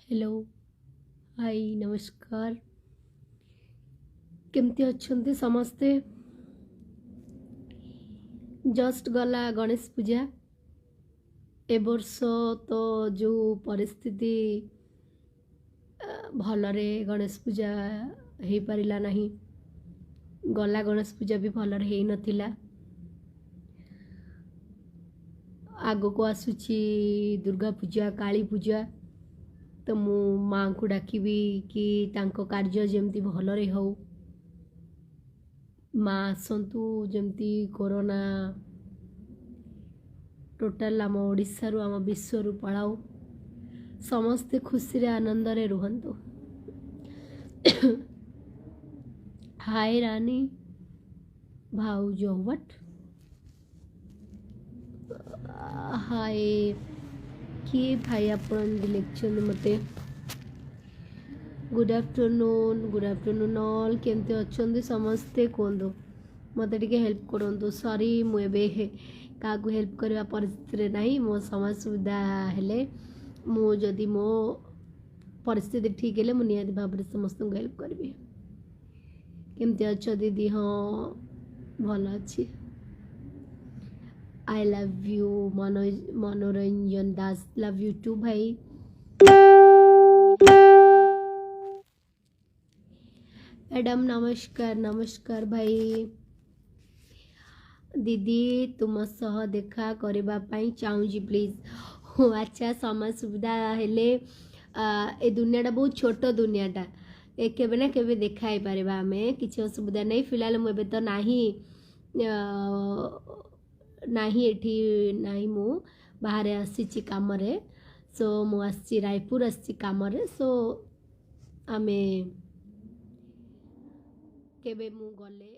Hello, high, ନମସ୍କାର। କେମିତି ଅଛନ୍ତି ସମସ୍ତେ? ଜଷ୍ଟ ଗଲା ଗଣେଶ ପୂଜା। ଏ ବର୍ଷ ତ ଯେଉଁ ପରିସ୍ଥିତି, ଭଲରେ ଗଣେଶ ପୂଜା ହେଇପାରିଲା ନାହିଁ। ଗଲା ଗଣେଶ ପୂଜା ବି ଭଲରେ ହେଇନଥିଲା। ଆଗକୁ ଆସୁଛି ଦୁର୍ଗା ପୂଜା, କାଳୀ ପୂଜା, ତ ମୁଁ ମାଆଙ୍କୁ ଡାକିବି କି ତାଙ୍କ କାର୍ଯ୍ୟ ଯେମିତି ଭଲରେ ହଉ। ମା ଆସନ୍ତୁ, ଯେମିତି କରୋନା ଟୋଟାଲ ଆମ ଓଡ଼ିଶାରୁ, ଆମ ବିଶ୍ୱରୁ ପଳାଉ, ସମସ୍ତେ ଖୁସିରେ ଆନନ୍ଦରେ ରୁହନ୍ତୁ। ହାଏ ରାନୀ ଭାଉଜ, ୱାଟ୍ ହାଏ, କିଏ ଭାଇ ଆପଣ ଏମିତି ଲେଖିଛନ୍ତି ମୋତେ? Good afternoon, good afternoon all. କେମିତି ଅଛନ୍ତି ସମସ୍ତେ କୁହନ୍ତୁ, ମୋତେ ଟିକେ ହେଲ୍ପ କରନ୍ତୁ। ସରି, ମୁଁ ଏବେ କାହାକୁ ହେଲ୍ପ କରିବା ପରିସ୍ଥିତିରେ ନାହିଁ। ମୋ ସମୟ ସୁବିଧା ହେଲେ, ମୁଁ ଯଦି ମୋ ପରିସ୍ଥିତି ଠିକ୍ ହେଲେ, ମୁଁ ନିହାତି ଭାବରେ ସମସ୍ତଙ୍କୁ ହେଲ୍ପ କରିବି। କେମିତି ଅଛ ଦିଦି? ହଁ, ଭଲ ଅଛି। I love you Manoj, Manoranjan Das, love you two ଭାଇ। ମ୍ୟାଡ଼ାମ୍ ନମସ୍କାର। ନମସ୍କାର ଭାଇ। ଦିଦି, ତୁମ ସହ ଦେଖା କରିବା ପାଇଁ ଚାହୁଁଛି, ପ୍ଲିଜ୍। ହଉ, ଆଚ୍ଛା, ସମୟ ସୁବିଧା ହେଲେ। ଏ ଦୁନିଆଟା ବହୁତ ଛୋଟ ଦୁନିଆଟା, ଏ କେବେ ନା କେବେ ଦେଖା ହେଇପାରିବା ଆମେ, କିଛି ଅସୁବିଧା ନାହିଁ। ଫିଲହାଲ ମୁଁ ଏବେ ତ ନାହିଁ ନାହିଁ ଏଠି ନାହିଁ, ମୁଁ ବାହାରେ ଆସିଛି କାମରେ। ସୋ ମୁଁ ଆସିଛି, ରାୟପୁର ଆସିଛି କାମରେ। ସୋ ଆମେ କେବେ ମୁଁ ଗଲେ